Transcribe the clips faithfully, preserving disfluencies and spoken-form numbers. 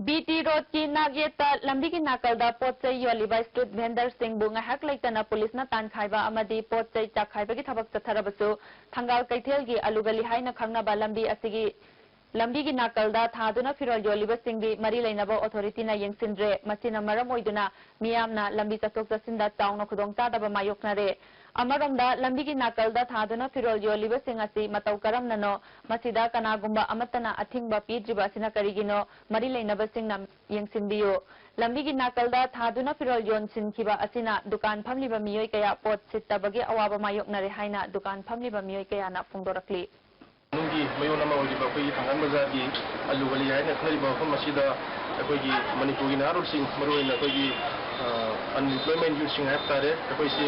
B T ꯔꯣꯗꯀꯤ ꯅꯥꯛꯌꯦꯠꯇ ꯂꯝꯕꯤꯒꯤ ꯅꯥꯀꯜꯗ ꯄꯣꯠ ꯆꯩ ꯌꯣꯜꯂꯤꯕ ꯁ꯭ꯇ꯭ꯔꯤꯠ ꯚꯦꯟꯗꯔꯁꯤꯡꯕꯨ ꯉꯥꯏꯍꯥꯛ ꯂꯩꯇꯅ ꯄꯨꯂꯤꯁꯅ ꯇꯥꯟꯈꯥꯏꯕ ꯑꯃꯗꯤ ꯄꯣꯠ ꯆꯩ ꯆꯥꯛꯈꯥꯏꯕꯒꯤ ꯊꯕꯛ ꯆꯠꯊꯔꯕꯁꯨ, ꯊꯪꯒꯥꯜ ꯀꯩꯊꯦꯜꯒꯤ ꯑꯂꯨꯒꯂꯤ ꯍꯥꯏꯅ ꯈꯪꯅꯕ ꯂꯝꯕꯤ ꯑꯁꯤꯒꯤ ꯂꯝꯕꯤꯒꯤ ꯅꯥꯀꯜꯗ ꯊꯥꯗꯨꯅ ꯐꯤꯔꯣꯜ ꯌꯣꯜꯂꯤꯕꯁꯤꯡꯗꯤ ꯃꯔꯤ ꯂꯩꯅꯕ ꯑꯣꯊꯣꯔꯤꯇꯤꯅ ꯌꯦꯡꯁꯤꯟꯗ꯭ꯔꯦ꯫ ꯃꯁꯤꯅ ꯃꯔꯝ ꯑꯣꯏꯗꯨꯅ ꯃꯤꯌꯥꯝꯅ ꯂꯝꯕꯤ ꯆꯠꯊꯣꯛ ꯆꯠꯁꯤꯟꯗ ꯆꯥꯎꯅ ꯈꯨꯗꯣꯡꯆꯥꯗꯕ ꯃꯥꯌꯣꯛꯅꯔꯦ꯫ ꯑꯃꯔꯣꯝꯗ, ꯂꯝꯕꯤꯒꯤ ꯅꯥꯀꯜꯗ ꯊꯥꯗꯨꯅ ꯐꯤꯔꯣꯜ ꯌꯣꯜꯂꯤꯕꯁꯤꯡ ꯑꯁꯤ ꯃꯇꯧ ꯀꯔꯝꯅꯅꯣ, ꯃꯁꯤꯗ ꯀꯅꯥꯒꯨꯝꯕ ꯑꯃꯠꯇꯅ ꯑꯊꯤꯡꯕ ꯄꯤꯗ꯭ꯔꯤꯕ ꯑꯁꯤꯅ ꯀꯔꯤꯒꯤꯅꯣ, ꯃꯔꯤ ꯂꯩꯅꯕꯁꯤꯡꯅ ꯌꯦꯡꯁꯤꯟꯕꯤꯌꯨ꯫ ꯂꯝꯕꯤꯒꯤ ꯅꯥꯀꯜꯗ ꯊꯥꯗꯨꯅ ꯐꯤꯔꯣꯜ ꯌꯣꯟꯁꯤꯟꯈꯤꯕ ꯑꯁꯤꯅ ꯗꯨꯀꯥꯟ ꯐꯝꯂꯤꯕ ꯃꯤꯑꯣꯏ ꯀꯌꯥ ꯄꯣꯠ ꯁꯤꯠꯇꯕꯒꯤ ꯑꯋꯥꯕ ꯃꯥꯌꯣꯛꯅꯔꯦ ꯍꯥꯏꯅ ꯗꯨꯀꯥꯟ ꯐꯝꯂꯤꯕ ꯃꯤꯑꯣꯏ ꯀꯌꯥꯅ ꯐꯣꯡꯗꯣꯔꯛꯂꯤ꯫ ꯃꯅꯨꯡꯒꯤ ꯃꯌꯣꯟ ꯑꯃ ꯑꯣꯏꯔꯤꯕ ꯑꯩꯈꯣꯏꯒꯤ ꯊꯥꯡꯒꯥꯜ ꯕꯖꯥꯔꯒꯤ ꯑꯂꯨ ꯒꯂꯤ ꯍꯥꯏꯅ ꯈꯪꯅꯔꯤꯕ ꯃꯐꯝ ꯑꯁꯤꯗ ꯑꯩꯈꯣꯏꯒꯤ ꯃꯅꯤꯄꯨꯔꯒꯤ ꯅꯍꯥꯔꯣꯜꯁꯤꯡ, ꯃꯔꯨꯑꯣꯏꯅ ꯑꯩꯈꯣꯏꯒꯤ, ꯑ, unemployment youthꯁꯤꯡ ꯍꯥꯏꯕ ꯇꯥꯔꯦ, ꯑꯩꯈꯣꯏꯁꯤ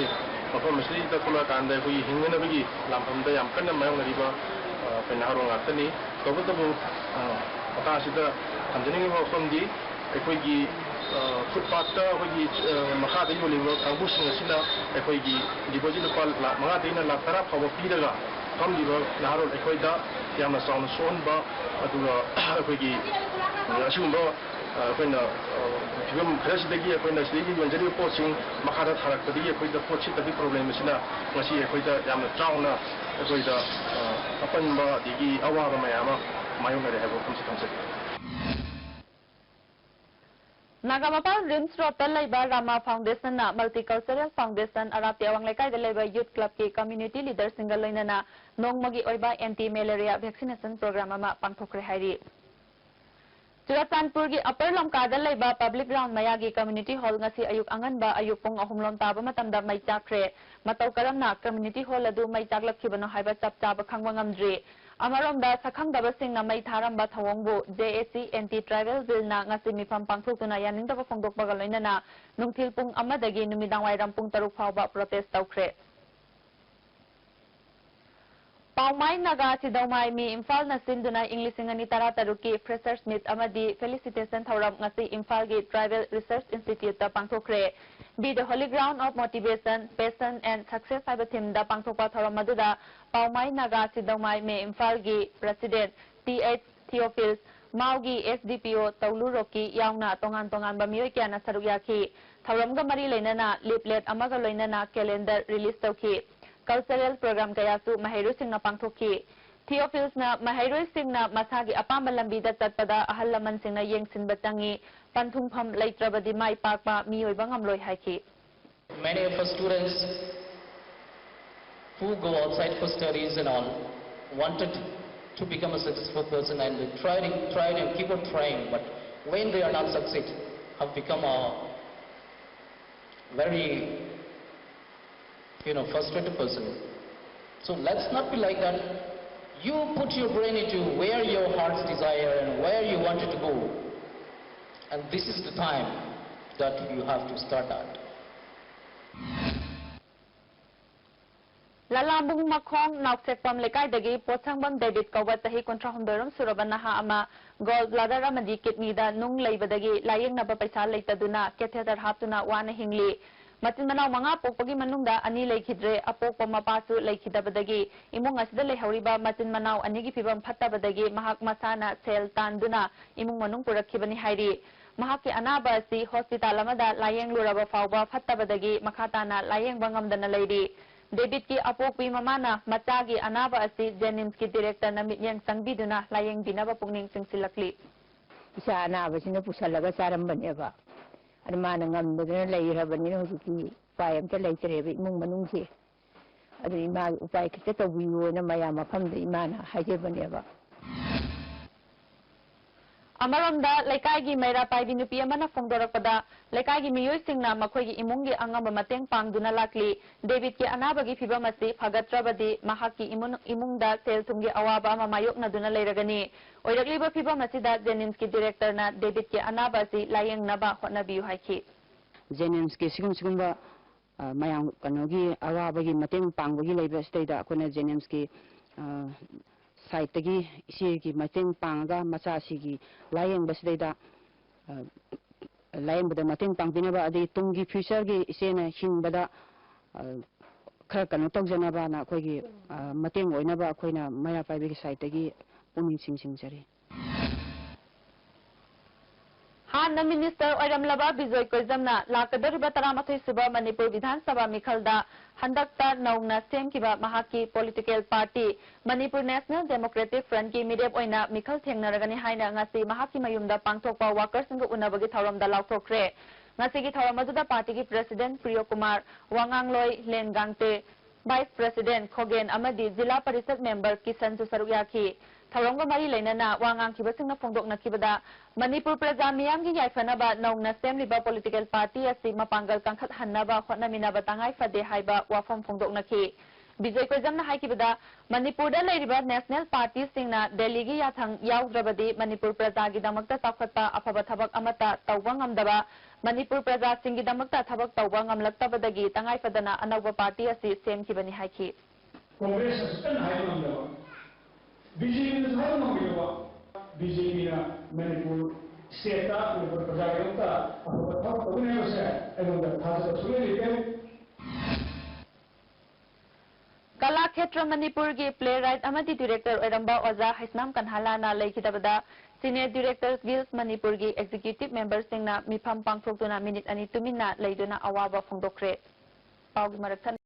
ꯃꯐꯝ ꯑꯁꯤꯗ ꯊꯣꯛꯂꯛꯑꯀꯥꯟꯗ ꯑꯩꯈꯣꯏꯒꯤ ꯍꯤꯡꯅꯅꯕꯒꯤ ꯂꯥꯟꯐꯝꯗ ꯌꯥꯝ ꯀꯟꯅ ꯃꯥꯌꯣꯛꯅꯔꯤꯕ, ꯑ, ꯑꯩꯈꯣꯏ ꯅꯍꯥꯔꯣꯜ ꯉꯥꯛꯇꯅꯤ꯫ ꯇꯧꯕꯇꯕꯨ, ꯑ, ꯃꯇꯥꯡ ꯑꯁꯤꯗ ꯊꯝꯖꯅꯤꯡꯉꯤꯕ ꯋꯥꯐꯝꯗꯤ, ꯑꯩꯈꯣꯏꯒꯤ, ꯑ, ꯐꯨꯠꯄꯥꯠꯇ ꯑꯩꯈꯣꯏꯒꯤ, ꯑ, ꯃꯈꯥꯗ ꯌꯣꯜꯂꯤꯕ ꯀꯥꯡꯕꯨꯁꯤꯡ ꯑꯁꯤꯅ ꯑꯩꯈꯣꯏꯒꯤ deposit ꯂꯨꯄꯥ ꯂꯥꯈ ꯃꯉꯥꯗꯒꯤꯅ ꯂꯥꯈ ꯇꯔꯥ ꯐꯥꯎꯕ ꯄꯤꯔꯒ ꯐꯝꯂꯤꯕ ꯅꯍꯥꯔꯣꯜ ꯑꯩꯈꯣꯏꯗ ꯌꯥꯝꯅ ꯆꯥꯎꯅ ꯁꯣꯛꯍꯟꯕ, ꯑꯗꯨꯒ ꯑꯩꯈꯣꯏꯒꯤ ꯑꯁꯤꯒꯨꯝꯕ, ꯑ, ꯑꯩꯈꯣꯏꯅ, ꯑ, ꯐꯤꯕꯝ ꯈꯔꯁꯤꯗꯒꯤ ꯑꯩꯈꯣꯏꯅ ꯁꯤꯗꯒꯤ ꯌꯣꯟꯖꯔꯤꯕ ꯄꯣꯠꯁꯤꯡ ꯃꯈꯥꯗ ꯊꯥꯔꯛꯄꯗꯒꯤ ꯑꯩꯈꯣꯏꯗ ꯄꯣꯠ ꯁꯤꯠꯇꯕꯒꯤ problem ꯑꯁꯤꯅ ꯉꯁꯤ ꯑꯩꯈꯣꯏꯗ ꯌꯥꯝꯅ ꯆꯥꯎꯅ ꯑꯩꯈꯣꯏꯗ, ꯑ, ꯑꯄꯟꯕ ꯑꯗꯒꯤ ꯑꯋꯥꯕ ꯃꯌꯥꯝ ꯑꯃ ꯃꯥꯌꯣꯛꯅꯔꯦ ꯍꯥꯏꯕ ꯋꯥꯐꯝꯁꯤ ꯊꯝꯖꯒꯦ꯫ ꯅꯥꯒꯥꯃꯄꯥꯜ ꯔꯤꯝꯁ ꯔꯣꯗꯇ ꯂꯩꯕ ꯔꯥꯃꯥ ꯐꯥꯎꯟꯗꯦꯁꯟꯅ Multicultural Foundation ꯑꯔꯥꯞꯇꯤ ꯑꯋꯥꯡ ꯂꯩꯀꯥꯏꯗ ꯂꯩꯕ ꯌꯨꯊ ꯀ꯭ꯂꯕꯀꯤ ꯀꯝꯃ꯭ꯌꯨꯅꯤꯇꯤ ꯂꯤꯗꯔꯁꯤꯡꯒ ꯂꯣꯏꯅꯅ ꯅꯣꯡꯃꯒꯤ ꯑꯣꯏꯕ anti malaria vaccination program ꯑꯃ ꯄꯥꯡꯊꯣꯛꯈ꯭ꯔꯦ ꯍꯥꯏꯔꯤ꯫ ꯆꯨꯔꯆꯥꯟꯄꯨꯔꯒꯤ ꯑꯄꯔ ꯂꯝꯀꯥꯗ ꯂꯩꯕ ꯄꯕ꯭ꯂꯤꯛ ꯒ꯭ꯔꯥꯎꯟ ꯃꯌꯥꯒꯤ ꯀꯝꯃ꯭ꯌꯨꯅꯤꯇꯤ ꯍꯣꯜ ꯉꯁꯤ ꯑꯌꯨꯛ ꯑꯉꯟꯕ ꯑꯌꯨꯛ ꯄꯨꯡ ꯑꯍꯨꯝ ꯂꯣꯝ ꯇꯥꯕ ꯃꯇꯝꯗ ꯃꯩ ꯆꯥꯛꯈ꯭ꯔꯦ꯫ ꯃꯇꯧ ꯀꯔꯝꯅ ꯀꯝꯃ꯭ꯌꯨꯅꯤꯇꯤ ꯍꯣꯜ ꯑꯗꯨ ꯃꯩ ꯆꯥꯛꯂꯛꯈꯤꯕꯅꯣ ꯍꯥꯏꯕ ꯆꯞ ꯆꯥꯕ ꯈꯪꯕ ꯉꯝꯗ꯭ꯔꯤ꯫ ꯑꯃꯔꯣꯝꯗ, ꯁꯛꯈꯪꯗꯕꯁꯤꯡꯅ ꯃꯩ ꯊꯥꯔꯝꯕ ꯊꯧꯑꯣꯡꯕꯨ J A C Anti Tribal Billꯅ ꯉꯁꯤ ꯃꯤꯐꯝ ꯄꯥꯡꯊꯣꯛꯇꯨꯅ ꯌꯥꯅꯤꯡꯗꯕ ꯐꯣꯡꯗꯣꯛꯄꯒ ꯂꯣꯏꯅꯅ ꯅꯨꯡꯊꯤꯜ ꯄꯨꯡ ꯑꯃꯗꯒꯤ ꯅꯨꯃꯤꯗꯥꯡꯋꯥꯏꯔꯝ ꯄꯨꯡ ꯇꯔꯨꯛ ꯐꯥꯎꯕ protest ꯇꯧꯈ꯭ꯔꯦ꯫ ꯄꯥꯎꯃꯥꯏ ꯅꯥꯒꯥ ꯁꯤꯗꯧꯃꯥꯏ ꯃꯤ ꯏꯝꯐꯥꯜꯅ ꯁꯤꯟꯗꯨꯅ ꯏꯪ ꯂꯤꯁꯤꯡ ꯑꯅꯤ ꯇꯔꯥꯇꯔꯨꯛꯀꯤ Freshers Meet ꯑꯃꯗꯤ Felicitation ꯊꯧꯔꯝ ꯉꯁꯤ ꯏꯝꯐꯥꯜꯒꯤ Tribal Research Instituteꯇ ꯄꯥꯡꯊꯣꯛꯈ꯭ꯔꯦ꯫ Be the Holy Ground of Motivation, Passion and Success ꯍꯥꯏꯕ themeꯗ ꯄꯥꯡꯊꯣꯛꯄ ꯊꯧꯔꯝ ꯑꯗꯨꯗ ꯄꯥꯎꯃꯥꯏ ꯅꯥꯒꯥ ꯁꯤꯗꯧꯃꯥꯏ ꯃꯦ ꯏꯝꯐꯥꯜꯒꯤ President T H Theophilus, ꯃꯥꯎꯒꯤ S D ꯄꯤ ꯑꯣ ꯇꯧꯂꯨ ꯔꯣꯀꯤ ꯌꯥꯎꯅ ꯇꯣꯉꯥꯟ ꯇꯣꯉꯥꯟꯕ ꯃꯤꯑꯣꯏ ꯀꯌꯥꯅ ꯁꯔꯨꯛ ꯌꯥꯈꯤ꯫ ꯊꯧꯔꯝꯒ ꯃꯔꯤ ꯂꯩꯅꯅ ꯂꯤꯞꯂꯦꯠ ꯑꯃꯒ ꯂꯣꯏꯅꯅ ꯀꯦꯂꯦꯟꯗꯔ ꯔꯤꯂꯤꯖ ꯇꯧꯈꯤ꯫ ꯀꯜꯆꯔꯦꯜ ꯄ꯭ꯔꯣꯒ꯭ꯔꯥꯝ ꯀꯌꯥꯁꯨ ꯃꯍꯩꯔꯣꯏꯁꯤꯡꯅ ꯄꯥꯡꯊꯣꯛꯈꯤ꯫ ꯊꯤꯑꯣꯐꯤꯜꯁꯅ ꯃꯍꯩꯔꯣꯏꯁꯤꯡꯅ ꯃꯁꯥꯒꯤ ꯑꯄꯥꯝꯕ ꯂꯝꯕꯤꯗ ꯆꯠꯄꯗ ꯑꯍꯜ ꯂꯃꯟꯁꯤꯡꯅ ꯌꯦꯡꯁꯤꯟꯕ ꯆꯪꯏ, ꯄꯟꯊꯨꯡꯐꯝ ꯂꯩꯇ꯭ꯔꯕꯗꯤ ꯃꯥꯏ ꯄꯥꯛꯄ ꯃꯤ ꯑꯣꯏꯕ ꯉꯝꯂꯣꯏ ꯍꯥꯏꯈꯤ꯫ Many of our students who go outside for studies and all wanted to become a successful person and tried, tried and keep on trying, but when they are not succeed, have become a very, you know, frustrated person. So let's not be like that. You put your brain into where your heart's desire and where you wanted to go. And this is the time that you have to start that. ꯂꯂꯥꯝꯕꯨꯡ ꯃꯈꯣꯡ ꯅꯥꯎꯁꯦꯛꯄꯝ ꯂꯩꯀꯥꯏꯗꯒꯤ ꯄꯣꯠꯁꯪꯕꯝ debit ꯀꯧꯕ ꯆꯍꯤ ꯀꯨꯟꯊ꯭ꯔꯥ ꯍꯨꯝꯗꯣꯏꯔꯣꯝ ꯁꯨꯔꯕ ꯅꯍꯥ ꯑꯃ goal ꯕ꯭ꯂꯥꯗꯔ ꯑꯃꯗꯤ ꯀꯤꯗꯅꯤꯗ ꯅꯨꯡ ꯂꯩꯕꯗꯒꯤ ꯂꯥꯌꯦꯡꯅꯕ ꯄꯩꯁꯥ ꯂꯩꯇꯗꯨꯅ ꯀꯦꯊꯦꯇꯔ ꯍꯥꯞꯇꯨꯅ ꯋꯥꯅ ꯍꯤꯡꯂꯤ꯫ ꯃꯆꯤꯟ ꯃꯅꯥꯎ ꯃꯉꯥ ꯄꯣꯛꯄꯒꯤ ꯃꯅꯨꯡꯗ ꯑꯅꯤ ꯂꯩꯈꯤꯗ꯭ꯔꯦ꯫ ꯑꯄꯣꯛꯄ ꯃꯄꯥꯁꯨ ꯂꯩꯈꯤꯗꯕꯗꯒꯤ ꯏꯃꯨꯡ ꯑꯁꯤꯗ ꯂꯩꯍꯧꯔꯤꯕ ꯃꯆꯤꯟ ꯃꯅꯥꯎ ꯑꯅꯤꯒꯤ ꯐꯤꯕꯝ ꯐꯠꯇꯕꯗꯒꯤ ꯃꯍꯥꯛ ꯃꯁꯥꯅ ꯁꯦꯜ ꯇꯥꯟꯗꯨꯅ ꯏꯃꯨꯡ ꯃꯅꯨꯡ ꯄꯨꯔꯛꯈꯤꯕꯅꯤ ꯍꯥꯏꯔꯤ꯫ ꯃꯍꯥꯛꯀꯤ ꯑꯅꯥꯕ ꯑꯁꯤ ꯍꯣꯁꯄꯤꯇꯥꯜ ꯑꯃꯗ ꯂꯥꯌꯦꯡꯂꯨꯔꯕ ꯐꯥꯎꯕ ꯐꯠꯇꯕꯗꯒꯤ ꯃꯈꯥ ꯇꯥꯅ ꯂꯥꯌꯦꯡꯕ ꯉꯝꯗꯅ ꯂꯩꯔꯤ꯫ ꯗꯦꯕꯤꯠꯀꯤ ꯑꯄꯣꯛꯄꯤ ꯃꯃꯥꯅ ꯃꯆꯥꯒꯤ ꯑꯅꯥꯕ ꯑꯁꯤ ꯖꯦꯅꯤꯝꯁꯀꯤ ꯗꯤꯔꯦꯛꯇꯔꯅ ꯃꯤꯠꯌꯦꯡ ꯆꯪꯕꯤꯗꯨꯅ ꯂꯥꯌꯦꯡꯕꯤꯅꯕ ꯄꯨꯛꯅꯤꯡ ꯆꯤꯡꯁꯤꯜꯂꯛꯂꯤ꯫ ꯏꯆꯥ ꯑꯅꯥꯕꯁꯤꯅ ꯄꯨꯁꯜꯂꯒ ꯆꯥꯔꯝꯕꯅꯦꯕ꯫ ꯑꯗꯨ ꯃꯥꯅ ꯉꯝꯗꯗꯅ ꯂꯩꯈ꯭ꯔꯕꯅꯤꯅ ꯍꯧꯖꯤꯛꯇꯤ ꯎꯄꯥꯏ ꯑꯝꯇ ꯂꯩꯇ꯭ꯔꯦꯕ ꯏꯃꯨꯡ ꯃꯅꯨꯡꯁꯦ꯫ ꯑꯗꯨ ꯏꯃꯥ ꯎꯄꯥꯏ ꯈꯤꯇ ꯇꯧꯕꯤꯌꯨꯅ ꯃꯌꯥꯝ ꯃꯐꯝꯗ ꯏꯃꯥꯅ ꯍꯥꯏꯖꯕꯅꯦꯕ꯫ ꯑꯃꯔꯣꯝꯗ, ꯂꯩꯀꯥꯏꯒꯤ ꯃꯩꯔꯥ ꯄꯥꯏꯕꯤ ꯅꯨꯄꯤ ꯑꯃꯅ ꯐꯣꯡꯗꯣꯔꯛꯄꯗ, ꯂꯩꯀꯥꯏꯒꯤ ꯃꯤꯑꯣꯏꯁꯤꯡꯅ ꯃꯈꯣꯏꯒꯤ ꯏꯃꯨꯡꯒꯤ ꯑꯉꯝꯕ ꯃꯇꯦꯡ ꯄꯥꯡꯗꯨꯅ ꯂꯥꯛꯂꯤ꯫ ꯗꯦꯕꯤꯠꯀꯤ ꯑꯅꯥꯕꯒꯤ ꯐꯤꯕꯝ ꯑꯁꯤ ꯐꯒꯠꯇ꯭ꯔꯕꯗꯤ ꯃꯍꯥꯛꯀꯤ ꯏꯃꯨꯡ-, ꯏꯃꯨꯡꯗ ꯁꯦꯜ ꯊꯨꯝꯒꯤ ꯑꯋꯥꯕ ꯑꯃ ꯃꯥꯌꯣꯛꯅꯗꯨꯅ ꯂꯩꯔꯒꯅꯤ꯫ ꯑꯣꯏꯔꯛꯂꯤꯕ ꯐꯤꯕꯝ ꯑꯁꯤꯗ ꯖꯦꯅꯤꯝꯁꯀꯤ ꯗꯤꯔꯦꯛꯇꯔꯅ ꯗꯦꯕꯤꯠꯀꯤ ꯑꯅꯥꯕ ꯑꯁꯤ ꯂꯥꯌꯦꯡꯅꯕ ꯍꯣꯠꯅꯕꯤꯌꯨ ꯍꯥꯏꯈꯤ꯫ ꯖꯦꯅꯤꯝꯁꯀꯤ ꯁꯤꯒꯨꯝ ꯁꯤꯒꯨꯝꯕ, ꯑ, ꯃꯌꯥꯝ ꯀꯩꯅꯣꯒꯤ ꯑꯋꯥꯕꯒꯤ ꯃꯇꯦꯡ ꯄꯥꯡꯕꯒꯤ ꯂꯩꯕ ꯁꯤꯗꯩꯗ ꯑꯩꯈꯣꯏꯅ ꯖꯦꯅꯤꯝꯁꯀꯤ, ꯑ, ꯁꯥꯏꯠꯇꯒꯤ ꯏꯆꯦꯒꯤ ꯃꯇꯦꯡ ꯄꯥꯡꯉꯒ ꯃꯆꯥꯁꯤꯒꯤ ꯂꯥꯌꯦꯡꯕꯁꯤꯗꯩꯗ, ꯑ, ꯂꯥꯌꯦꯡꯕꯗ ꯃꯇꯦꯡ ꯄꯥꯡꯕꯤꯅꯕ, ꯑꯗꯒꯤ ꯇꯨꯡꯒꯤ ꯐ꯭ꯌꯨꯆꯔꯒꯤ ꯏꯆꯦꯅ ꯍꯤꯡꯕꯗ, ꯑ, ꯈꯔ ꯀꯩꯅꯣ ꯇꯧꯖꯅꯕꯅ ꯑꯩꯈꯣꯏꯒꯤ, ꯑ, ꯃꯇꯦꯡ ꯑꯣꯏꯅꯕ ꯑꯩꯈꯣꯏꯅ ꯃꯩꯔꯥ ꯄꯥꯏꯕꯤꯒꯤ ꯁꯥꯏꯠꯇꯒꯤ ꯄꯨꯛꯅꯤꯡ ꯆꯤꯡꯁꯤꯟꯖꯔꯤ꯫ ꯍꯥꯟꯅ ꯃꯤꯅꯤꯁꯇꯔ ꯑꯣꯏꯔꯝꯂꯕ ꯕꯤꯖꯣꯏ ꯀꯣꯏꯖꯝꯅ ꯂꯥꯛꯀꯗꯧꯔꯤꯕ ꯇꯔꯥꯃꯥꯊꯣꯏ ꯁꯨꯕ ꯃꯅꯤꯄꯨꯔ ꯕꯤꯙꯥꯟ ꯁꯚꯥ ꯃꯤꯈꯜꯗ ꯍꯟꯗꯛꯇ ꯅꯧꯅ ꯁꯦꯝꯈꯤꯕ ꯃꯍꯥꯛꯀꯤ political party Manipur national democratic ꯐ꯭ꯔꯟꯠꯀꯤ ꯃꯤꯔꯦꯞ ꯑꯣꯏꯅ ꯃꯤꯈꯜ ꯊꯦꯡꯅꯔꯒꯅꯤ ꯍꯥꯏꯅ ꯉꯁꯤ ꯃꯍꯥꯛꯀꯤ ꯃꯌꯨꯝꯗ ꯄꯥꯡꯊꯣꯛꯄ ꯋꯥꯀꯔꯁꯤꯡꯒ ꯎꯅꯕꯒꯤ ꯊꯧꯔꯝꯗ ꯂꯥꯎꯊꯣꯛꯈ꯭ꯔꯦ꯫ ꯉꯁꯤꯒꯤ ꯊꯧꯔꯝ ꯑꯗꯨꯗ ꯄꯥꯔꯇꯤꯒꯤ ꯄ꯭ꯔꯦꯁꯤꯗꯦꯟꯠ ꯄ꯭ꯔꯤꯌꯣ ꯀꯨꯃꯥꯔ, ꯋꯥꯉꯥꯡꯂꯣꯏ ꯂꯦꯟ ꯒꯥꯡꯇꯦ, ꯚꯥꯏꯁ ꯄ꯭ꯔꯦꯁꯤꯗꯦꯟꯠ ꯈꯣꯒꯦꯟ ꯑꯃꯗꯤ ꯖꯤꯂꯥ ꯄꯔꯤꯁꯗ ꯃꯦꯝꯕꯔ ꯀꯤꯁꯟꯁꯨ ꯁꯔꯨꯛ ꯌꯥꯈꯤ꯫ ꯊꯧꯔꯝꯒ ꯃꯔꯤ ꯂꯩꯅꯅ ꯋꯥ ꯉꯥꯡꯈꯤꯕꯁꯤꯡꯅ ꯐꯣꯡꯗꯣꯛꯅꯈꯤꯕꯗ, ꯃꯅꯤꯄꯨꯔ ꯄ꯭ꯔꯖꯥ ꯃꯤꯌꯥꯝꯒꯤ ꯌꯥꯏꯐꯅꯕ ꯅꯧꯅ ꯁꯦꯝꯂꯤꯕ ꯄꯣꯂꯤꯇꯤꯀꯦꯜ ꯄꯥꯔꯇꯤ ꯑꯁꯤ ꯃꯄꯥꯡꯒꯜ ꯀꯟꯈꯠꯍꯟꯅꯕ ꯍꯣꯠꯅꯃꯤꯟꯅꯕ ꯇꯉꯥꯏ ꯐꯗꯦ ꯍꯥꯏꯕ ꯋꯥꯐꯝ ꯐꯣꯡꯗꯣꯛꯅꯈꯤ꯫ ꯕꯤꯖꯣꯏ ꯀꯣꯏꯖꯝꯅ ꯍꯥꯏꯈꯤꯕꯗ, ꯃꯅꯤꯄꯨꯔꯗ ꯂꯩꯔꯤꯕ ꯅꯦꯁꯅꯦꯜ ꯄꯥꯔꯇꯤꯁꯤꯡꯅ ꯗꯦꯜꯂꯤꯒꯤ ꯌꯥꯊꯪ ꯌꯥꯎꯗ꯭ꯔꯕꯗꯤ ꯃꯅꯤꯄꯨꯔ ꯄ꯭ꯔꯖꯥꯒꯤꯗꯃꯛꯇ ꯆꯥꯎꯈꯠꯄ ꯑꯐꯕ ꯊꯕꯛ ꯑꯃꯠꯇ ꯇꯧꯕ ꯉꯝꯗꯕ, ꯃꯅꯤꯄꯨꯔ ꯄ꯭ꯔꯖꯥꯁꯤꯡꯒꯤꯗꯃꯛꯇ ꯊꯕꯛ ꯇꯧꯕ ꯉꯝꯂꯛꯇꯕꯗꯒꯤ ꯇꯉꯥꯏ ꯐꯗꯅ ꯑꯅꯧꯕ ꯄꯥꯔꯇꯤ ꯑꯁꯤ ꯁꯦꯝꯈꯤꯕꯅꯤ ꯍꯥꯏꯈꯤ꯫ ꯀꯣꯡꯒ꯭ꯔꯦꯁꯅꯁꯨ ꯀꯟꯅ ꯍꯥꯏꯕ ꯉꯝꯗꯕ, ꯕꯤ ꯖꯦ ꯄꯤꯅꯁꯨ ꯍꯥꯏꯕ ꯉꯝꯈꯤꯗꯕ, ꯕꯤ ꯖꯦ ꯄꯤꯅ ꯃꯅꯤꯄꯨꯔ ꯁ꯭ꯇꯦꯠꯇ ꯃꯅꯤꯄꯨꯔ ꯄ꯭ꯔꯖꯥꯒꯤꯗꯃꯛꯇ ꯑꯐꯕ ꯊꯕꯛ ꯇꯧꯒꯅꯤ ꯍꯥꯏꯕꯁꯦ ꯑꯩꯉꯣꯟꯗ ꯊꯥꯖꯕ ꯁꯨꯡꯂꯩ ꯂꯩꯇꯦ꯫ ꯀꯂꯥ ꯈꯦꯇ꯭ꯔ ꯃꯅꯤꯄꯨꯔꯒꯤ ꯄ꯭ꯂꯦ ꯔꯥꯏꯠ ꯑꯃꯗꯤ ꯗꯤꯔꯦꯛꯇꯔ ꯑꯣꯏꯔꯝꯕ ꯑꯣꯖꯥ ꯍꯩꯁꯅꯥꯝ ꯀꯟꯍꯥꯂꯥꯅ ꯂꯩꯈꯤꯗꯕꯗ ꯁꯤꯅꯤꯌꯔ ꯗꯤꯔꯦꯛꯇꯔꯁ ꯒꯤꯜꯗ ꯃꯅꯤꯄꯨꯔꯒꯤ ꯑꯦꯛꯖꯤꯀ꯭ꯌꯨꯇꯤꯚ ꯃꯦꯝꯕꯔꯁꯤꯡꯅ ꯃꯤꯐꯝ ꯄꯥꯡꯊꯣꯛꯇꯨꯅ ꯃꯤꯅꯤꯠ ꯑꯅꯤ ꯇꯨꯃꯤꯟꯅ ꯂꯩꯗꯨꯅ ꯑꯋꯥꯕ ꯐꯣꯡꯗꯣꯛꯈ꯭ꯔꯦ꯫ ꯄꯥꯎꯒꯤ ꯃꯔꯛ ꯊꯠꯅ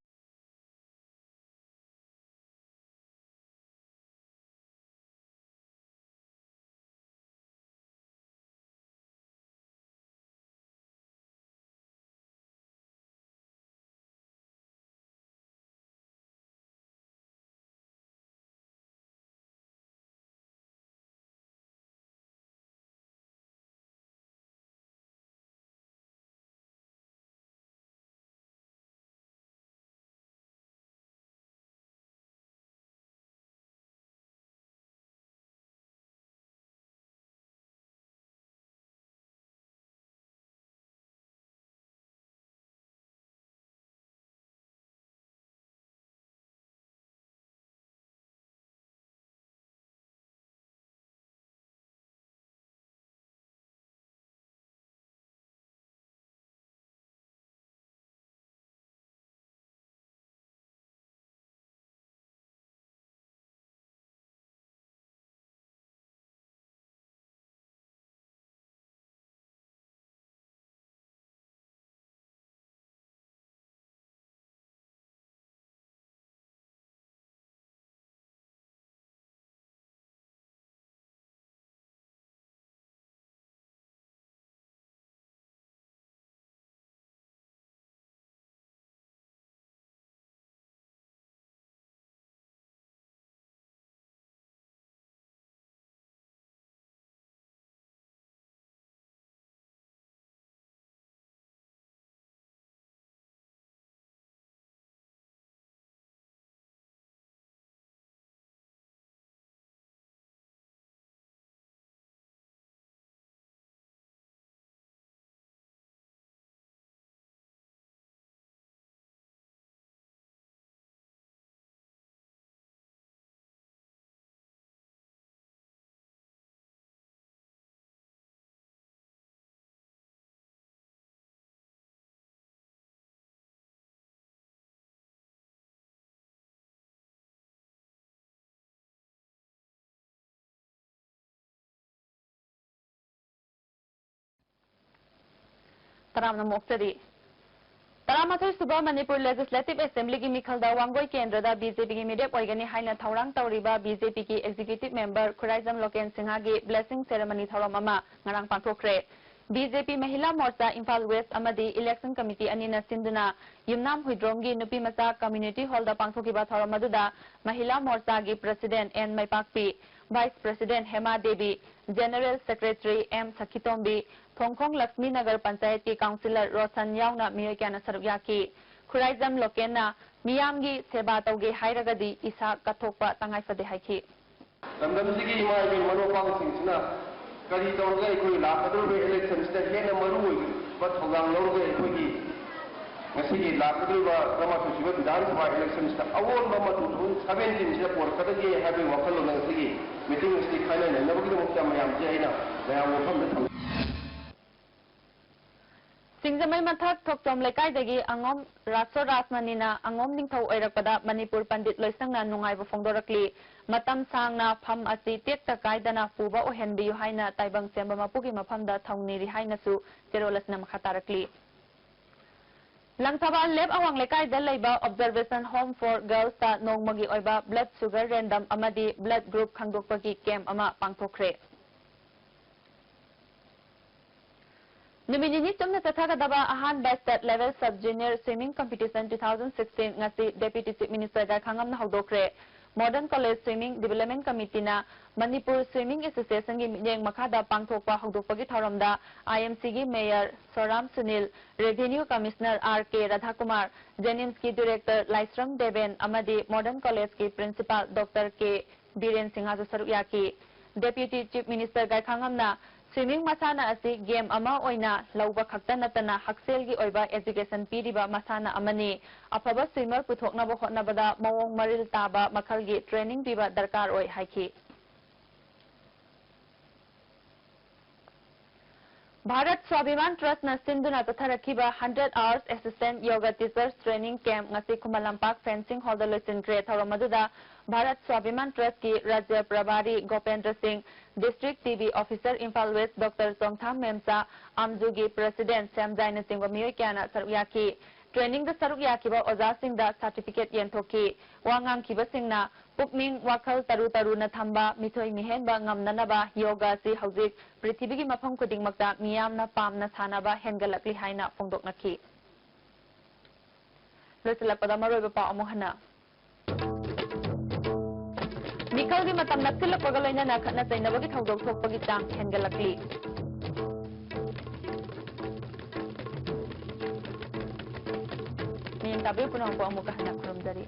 ꯇꯔꯥꯝꯅ ꯃꯣꯛꯆꯔꯤ꯫ ꯇꯔꯥꯃꯥꯊꯣꯏ ꯁꯨꯕ ꯃꯅꯤꯄꯨꯔ ꯂꯦꯖꯤꯁꯂꯦꯇꯤꯚ ꯑꯦꯁꯦꯝꯕ꯭ꯂꯤꯒꯤ ꯃꯤꯈꯜꯗ ꯋꯥꯡꯒꯣꯏ ꯀꯦꯟꯗ꯭ꯔꯗ ꯕꯤ ꯖꯦ ꯄꯤꯒꯤ ꯃꯤꯔꯦꯞ ꯑꯣꯏꯒꯅꯤ ꯍꯥꯏꯅ ꯊꯧꯔꯥꯡ ꯇꯧꯔꯤꯕ ꯕꯤ ꯖꯦ ꯄꯤꯒꯤ executive member Khuraijam local ꯁꯤꯡꯍꯒꯤ blessing ꯁꯦꯔꯦꯃꯅꯤ ꯊꯧꯔꯝ ꯑꯃ ꯉꯔꯥꯡ ꯄꯥꯡꯊꯣꯛꯈ꯭ꯔꯦ꯫ ꯕꯤ ꯖꯦ ꯄꯤ ꯃꯍꯤꯂꯥ ꯃꯣꯔꯆꯥ ꯏꯝꯐꯥꯜ ꯋꯦꯁ ꯑꯃꯗꯤ ꯏꯂꯦꯛꯁꯟ ꯀꯃꯤꯇꯤ ꯑꯅꯤꯅ ꯁꯤꯟꯗꯨꯅ ꯌꯨꯝꯅꯥꯝ ꯍꯨꯏꯗ꯭ꯔꯣꯝꯒꯤ ꯅꯨꯄꯤ ꯃꯆꯥ ꯀꯝꯃ꯭ꯌꯨꯅꯤꯇꯤ ꯍꯣꯜꯗ ꯄꯥꯡꯊꯣꯛꯈꯤꯕ ꯊꯧꯔꯝ ꯑꯗꯨꯗ ꯃꯍꯤꯂꯥ ꯃꯣꯔꯆꯥꯒꯤ president N Meipakpi, vice president Hema Devi, general secretary M Sakhitombi, Thongkhong Laxmi Nagar ꯄꯟꯆꯥꯌꯠꯀꯤ ꯀꯥꯎꯟꯁꯤꯂꯔ ꯔꯣꯁꯟ ꯌꯥꯎꯅ ꯃꯤꯑꯣꯏ ꯀꯌꯥꯅ ꯁꯔꯨꯛ ꯌꯥꯈꯤ꯫ ꯈꯨꯔꯥꯏꯖꯝ ꯂꯣꯀꯦꯟꯅ ꯃꯤꯌꯥꯝꯒꯤ ꯁꯦꯕꯥ ꯇꯧꯒꯦ ꯍꯥꯏꯔꯒꯗꯤ ꯏꯁꯥ ꯀꯠꯊꯣꯛꯄ ꯇꯉꯥꯏꯐꯗꯦ ꯍꯥꯏꯈꯤ꯫ ꯂꯝꯗꯝꯁꯤꯒꯤ ꯏꯃꯥ ꯏꯕꯦꯜ ꯃꯔꯨꯞ ꯃꯄꯥꯡꯁꯤꯡꯁꯤꯅ ꯀꯔꯤ ꯇꯧꯔꯒ ꯑꯩꯈꯣꯏ ꯂꯥꯛꯀꯗꯧꯔꯤꯕ ꯏꯂꯦꯛꯁꯟꯁꯤꯗ ꯍꯦꯟꯅ ꯃꯔꯨ ꯑꯣꯏꯕ ꯊꯧꯗꯥꯡ ꯂꯧꯔꯒ ꯑꯩꯈꯣꯏꯒꯤ ꯉꯁꯤꯒꯤ ꯂꯥꯛꯀꯗꯧꯔꯤꯕ ꯇꯔꯥꯃꯥꯊꯣꯏ ꯁꯨꯕ ꯕꯤꯙꯥꯟ ꯁꯚꯥ ꯏꯂꯦꯛꯁꯟꯁꯤꯗ ꯑꯑꯣꯟꯕ ꯑꯃ two thousand seventeen ꯁꯤꯗ ꯄꯣꯔꯛꯀꯗꯒꯦ ꯍꯥꯏꯕꯒꯤ ꯋꯥꯈꯜꯂꯣꯟ ꯉꯁꯤꯒꯤ ꯃꯤꯇꯤꯡ ꯑꯁꯤꯗ ꯈꯥꯏꯅꯅꯅꯕꯒꯤꯗꯃꯛꯇ ꯃꯌꯥꯝꯁꯦ ꯑꯩꯅ ꯃꯌꯥꯝ ꯃꯐꯝꯗ ꯊꯝꯖꯩ꯫ ꯁꯤꯡꯖꯃꯩ ꯃꯊꯛ ꯊꯣꯛꯆꯣꯝ ꯂꯩꯀꯥꯏꯗꯒꯤ ꯑꯉꯣꯝ ꯔꯥꯁꯣ ꯔꯥꯁꯃꯅꯤꯅ ꯑꯉꯣꯝ ꯅꯤꯡꯊꯧ ꯑꯣꯏꯔꯛꯄꯗ ꯃꯅꯤꯄꯨꯔ ꯄꯟꯗꯤꯠ ꯂꯣꯏꯁꯪꯅ ꯅꯨꯡꯉꯥꯏꯕ ꯐꯣꯡꯗꯣꯔꯛꯂꯤ꯫ ꯃꯇꯝ ꯁꯥꯡꯅ ꯐꯝ ꯑꯁꯤ ꯇꯦꯛꯇ ꯀꯥꯏꯗꯅ ꯄꯨꯕ ꯑꯣꯏꯍꯟꯕꯤꯌꯨ ꯍꯥꯏꯅ ꯇꯥꯏꯕꯪ ꯁꯦꯝꯕ ꯃꯄꯨꯒꯤ ꯃꯐꯝꯗ ꯊꯧꯅꯤꯔꯤ ꯍꯥꯏꯅꯁꯨ ꯆꯦꯔꯣꯜ ꯑꯁꯤꯅ ꯃꯈꯥ ꯇꯥꯔꯛꯂꯤ꯫ ꯂꯪꯊꯕꯥꯜ ꯂꯦꯞ ꯑꯋꯥꯡ ꯂꯩꯀꯥꯏꯗ ꯂꯩꯕ Observation Home for Girls ꯇ ꯅꯣꯡꯃꯒꯤ ꯑꯣꯏꯕ blood sugar random ꯑꯃꯗꯤ blood group ꯈꯪꯗꯣꯛꯄꯒꯤ camp ꯑꯃ ꯄꯥꯡꯊꯣꯛꯈ꯭ꯔꯦ꯫ ꯅꯨꯃꯤꯠ ꯅꯤꯅꯤ ꯆꯨꯞꯅ ꯆꯠꯊꯒꯗꯕ ꯑꯍꯥꯟꯕ State Level Sub Junior Swimming Competition two thousand sixteen ꯉꯁꯤ Deputy Chief Minister ꯒꯥꯏꯈꯥꯉꯝꯅ ꯍꯧꯗꯣꯛꯈ꯭ꯔꯦ꯫ Modern College Swimming Development Committee ꯅ ꯃꯅꯤꯄꯨꯔ Swimming Association ꯒꯤ ꯃꯤꯠꯌꯦꯡ ꯃꯈꯥꯗ ꯄꯥꯡꯊꯣꯛꯄ ꯍꯧꯗꯣꯛꯄꯒꯤ ꯊꯧꯔꯝꯗ I M C ꯒꯤ Mayor ꯁꯣꯔꯥꯝ Sunil, Revenue Commissioner R K ꯔꯥꯙꯥꯀꯨꯃꯥꯔ, JNIMS ꯀꯤ Director ꯂꯥꯏꯁ꯭ꯔꯝ ꯗꯦꯕꯦꯟ ꯑꯃꯗꯤ Modern College ꯀꯤ Principal Doctor K ꯕꯤꯔꯦꯟ ꯁꯤꯡꯍꯁꯨ ꯁꯔꯨꯛ ꯌꯥꯈꯤ꯫ Deputy Chief Minister ꯒꯥꯏꯈꯥꯉꯝꯅ swimming ꯃꯁꯥꯟꯅ ꯑꯁꯤ game ꯑꯃ ꯑꯣꯏꯅ ꯂꯧꯕ ꯈꯛꯇ ꯅꯠꯇꯅ ꯍꯛꯁꯦꯜꯒꯤ ꯑꯣꯏꯕ education ꯄꯤꯔꯤꯕ ꯃꯁꯥꯟꯅ ꯑꯃꯅꯤ꯫ ꯑꯐꯕ swimmer ꯄꯨꯊꯣꯛꯅꯕ ꯍꯣꯠꯅꯕꯗ ꯃꯑꯣꯡ ꯃꯔꯤꯜ ꯇꯥꯕ ꯃꯈꯜꯒꯤ training ꯄꯤꯕ ꯗꯔꯀꯥꯔ ꯑꯣꯏ ꯍꯥꯏꯈꯤ꯫ ꯚꯥꯔꯠ ꯁ꯭ꯋꯥꯚꯤꯃꯥꯟ ꯇ꯭ꯔꯁꯠꯅ ꯁꯤꯟꯗꯨꯅ ꯆꯠꯊꯔꯛꯈꯤꯕ Hundred Hours Assistant Yoga Teachers Training Camp ꯉꯁꯤ ꯈꯨꯃꯟ ꯂꯝꯄꯥꯛ ꯐꯦꯟꯁꯤꯡ ꯍꯣꯜꯗ ꯂꯣꯏꯁꯤꯟꯈ꯭ꯔꯦ꯫ ꯊꯧꯔꯝ ꯑꯗꯨꯗ ꯚꯥꯔꯠ ꯁ꯭ꯋꯥꯚꯤꯃꯥꯟ ꯇ꯭ꯔꯁꯠꯀꯤ ꯔꯥꯖ꯭ꯌ ꯄ꯭ꯔꯚꯥꯔꯤ ꯒꯣꯄꯦꯟꯗ꯭ꯔ ꯁꯤꯡ, District T B Officer Imphal West doctor Chongtham Memcha, ꯑꯥꯝꯖꯨꯒꯤ President ꯁ꯭ꯌꯥꯝꯖꯥꯏꯅꯆꯤꯡꯕ ꯃꯤꯑꯣꯏ ꯀꯌꯥꯅ ꯁꯔꯨꯛ ꯌꯥꯈꯤ꯫ Training ꯗ ꯁꯔꯨꯛ ꯌꯥꯈꯤꯕ ꯑꯣꯖꯥꯁꯤꯡꯗ certificate ꯌꯦꯟꯊꯣꯛꯈꯤ꯫ ꯋꯥ ꯉꯥꯡꯈꯤꯕꯁꯤꯡꯅ ꯄꯨꯛꯅꯤꯡ ꯋꯥꯈꯜ ꯇꯔꯨ ꯇꯔꯨꯅ ꯊꯝꯕ, ꯃꯤꯊꯣꯏ ꯃꯤꯍꯦꯟꯕ ꯉꯝꯅꯅꯕ ꯌꯣꯒꯥ ꯑꯁꯤ ꯍꯧꯖꯤꯛ ꯄ꯭ꯔꯤꯊꯤꯕꯤꯒꯤ ꯃꯐꯝ ꯈꯨꯗꯤꯡꯃꯛꯇ ꯃꯤꯌꯥꯝꯅ ꯄꯥꯝꯅ ꯁꯥꯟꯅꯕ ꯍꯦꯟꯒꯠꯂꯛꯂꯤ ꯍꯥꯏꯅ ꯐꯣꯡꯗꯣꯛꯅꯈꯤ꯫ ꯂꯣꯏꯁꯤꯜꯂꯛꯄꯗ ꯃꯔꯨꯑꯣꯏꯕ ꯄꯥꯎ ꯑꯃꯨꯛ ꯍꯟꯅ꯫ ꯃꯤꯈꯜꯒꯤ ꯃꯇꯝ ꯅꯛꯁꯤꯜꯂꯛꯄꯒ ꯂꯣꯏꯅꯅ ꯈꯠꯅ ꯆꯩꯅꯕꯒꯤ ꯊꯧꯗꯣꯛ ꯊꯣꯛꯄꯒꯤ ꯆꯥꯡ ꯍꯦꯟꯒꯠꯂꯛꯂꯤ꯫ ꯃꯤꯠꯌꯦꯡ ꯇꯥꯕꯤꯌꯨ, ꯄꯨꯝꯅꯃꯛꯄꯨ ꯑꯃꯨꯛꯀ ꯍꯟꯅ ꯈꯨꯔꯨꯝꯖꯔꯤ꯫